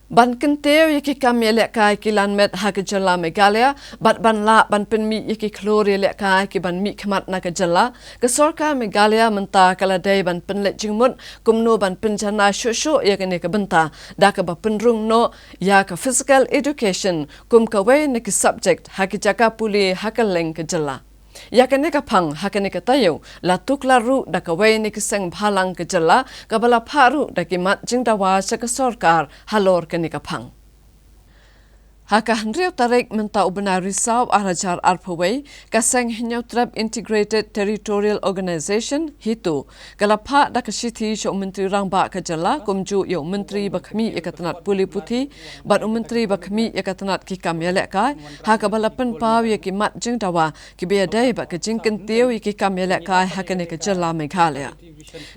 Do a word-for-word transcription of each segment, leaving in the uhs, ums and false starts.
Ban kyntiew ïa ki kam ïalehkai ki lanmet ha ka jylla Meghalaya bad ban lah ban pynmih ïa ki khlur ïalehkai ki ban mihkhmat na ka jylla, ka sorkar Meghalaya mynta ka la dei ban pynleit jingmut kumno ban pynjanai shuh shuh ïa kane ka bynta da kaba pynrung noh ïa ka physical education kum kawei na ki subject ha ki jaka pule ha kylleng ka jylla. Ïa kane ka phang ha kane ka taïew la tuklar ruh da kawei na ki seng bhalang ka jylla kaba la phah ruh da ki mat jingdawa sha ka sorkar halor kane ka phang. Ha ka hynriew tarik mynta u bnai Risaw ar hajar arphew wei, ka seng Hynñiewtrep Integrated Territorial Organization, HITO, ka la phah da ka shithi sha u Myntri Rangbah ka jylla kumjuh ïa u Myntri ba khmih ïa ka tnat pule puthi bad u Myntri ba khmih ïa ka tnat ki kam ïalehkai ha kaba la pynpaw ïa ki mat jingdawa kiba ïadei bad ka jingkyntiew ïa ki kam ïalehkai ha kane ka jylla Meghalaya.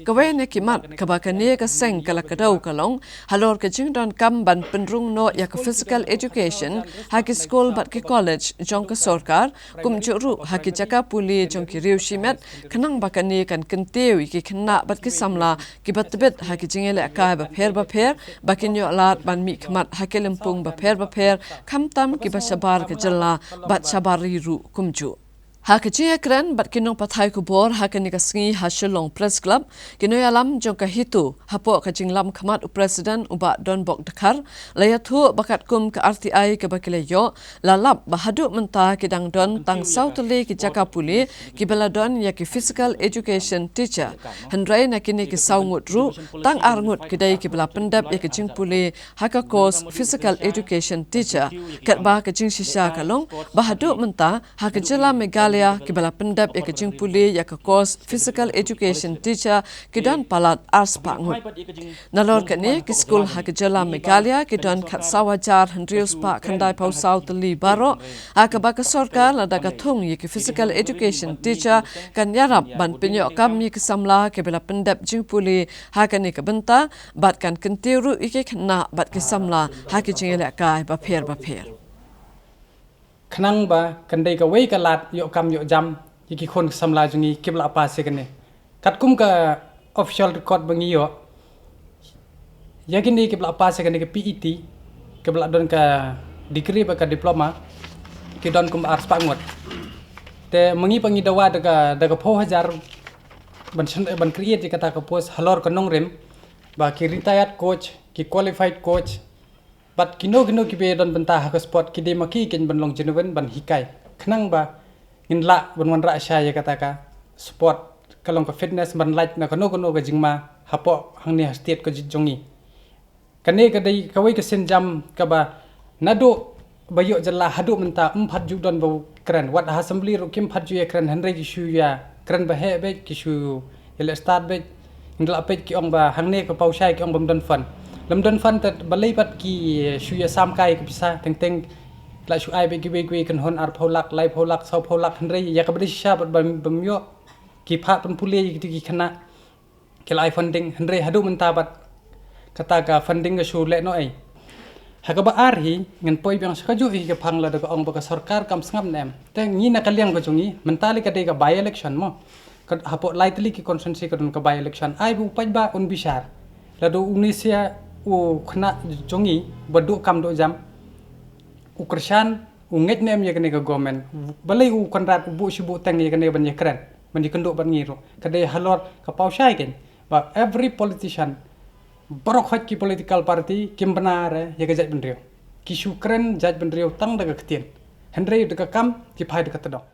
Kawei na ki mat kaba kane ka seng ka la kdew ka long halor ka jingdonkam ban pynrung noh ïa ka physical education ha ki skul bad ki college jong ka sorkar, kumjuh ruh ha ki jaka pule jong ki riew shimet, khnang ba kane kan kyntiew ïa ki khynnah bad ki samla kiba tbit ha ki jingïalehkai bapher bapher ba kin ïoh lad ban mihkhmat ha ki lympung bapher bapher, khamtam kiba shabar ka jylla bad shabar ri ruh kumjuh. Ha ka jingïakren bad ki nongpathai khubor ha kane ka sngi ha Shillong Press Club, ki nongïalam jong ka HITO hapoh ka jinglam khmat u President u Bah Donbok Dkhar la ïathuh ba katkum ka R T I kaba ki la ïoh, la lap ba haduh mynta ki dang don tang saw tylli ki jaka pule kiba la don ïa ki physical education teacher. Hynrei na kine ki saw ngut ruh, tang ar ngut ki dei kiba la pyndep ïa ka jingpule ha ka course physical education teacher. Katba ka jingshisha ka long ba haduh mynta ha ka jylla Meghalaya kiba la pyndep ïa ka jingpule ïa ka course physical education teacher ki don palat ar spah ngut. Nalor kane, ki skul ha ka jylla Meghalaya ki don khatsaw hajar hynriew spah khyndaiphew saw tylli baroh, ha kaba ka sorkar lada ka thung ïa ki physical education teacher kan ïarap ban pynïoh kam ïa ki samla kiba la pyndep jingpule ha kane ka bynta bad kan kyntiew ruh ïa ki khynnah bad ki samla ha ki jingïalehkai bapher bapher. Khnang ba kan dei kawei ka lad ïoh kam ïoh jam ïa ki khun ki samla jong ngi kiba la pass ïa kane. Katkum ka official record ba ngi ïoh, ïa kine kiba la pass ïa kane ka P E T, kiba la don ka degree bad ka diploma, ki don kumba ar spah ngut. Te ma ngi pat ngi dawa da ka, da ka phew hajar ban shen-, ban create ïa kata ka post halor ka nongrim ba ki retired coach, ki qualified coach, bad kino kino kiba don bynta ha ka sport ki dei ma ki keiñ ban long genuine ban hikai. Khnang ba ngin lah ban wanrah shai ïa kata ka sport, ka long ka fitness, ban lait na kano kano ka jingma hapoh hangne ha state ka jong ngi. Kane ka dei kawei ka sienjam kaba naduh ba ïoh jylla haduh mynta ym pat ju don ba kren. Wat ha assembly ruh kim pat ju ïakren, hynrei ki shu ïakren ba heh beit, ki shu ïaleh stad beit. Ngi la peit ki ong ba hangne ka paw shai ki ong bym don fund. Lym don fund te balei pat ki shu ïasam kai ka pisa, teng teng la shu ai beit kiwei kiwei kynhun arphew lak, laiphew lak, sawphew lak, hynrei ïa kaba dei shisha pat bym, bym ïoh. Ki phah pynpule ïa kito ki khynnah, ki la ai funding, hynrei haduh mynta pat kata ka funding ka shu leh noh ei. Ha kaba ar hi, ngan poi biang sha kajuh hi ka phang, lada ka ong ba ka sorkar kam sngap ne em. Te ngi na ka liang ka jong ngi, mynta lei ka dei ka by election mo. Ka, hapoh lai tylli ki constituency ka don ka by election. Ai ba u paidbah un bishar. Lada une u sha u khynnah jong ngi ba duh kam duh jam, u kyrshan, u ngeit ne em ïa kane ka government. Balei u Conrad u buh shi buh teng ïa kane ban ïakren, ban ïakynduh bad ngi ruh? Ka dei halor ka paw shai keiñ ba every politician, baroh khoit ki political party, kim bna re ïa ka jaitbynriew. Ki shu kren jaitbynriew tang da ka ktien, hynrei da ka kam ki phai da ka tdong.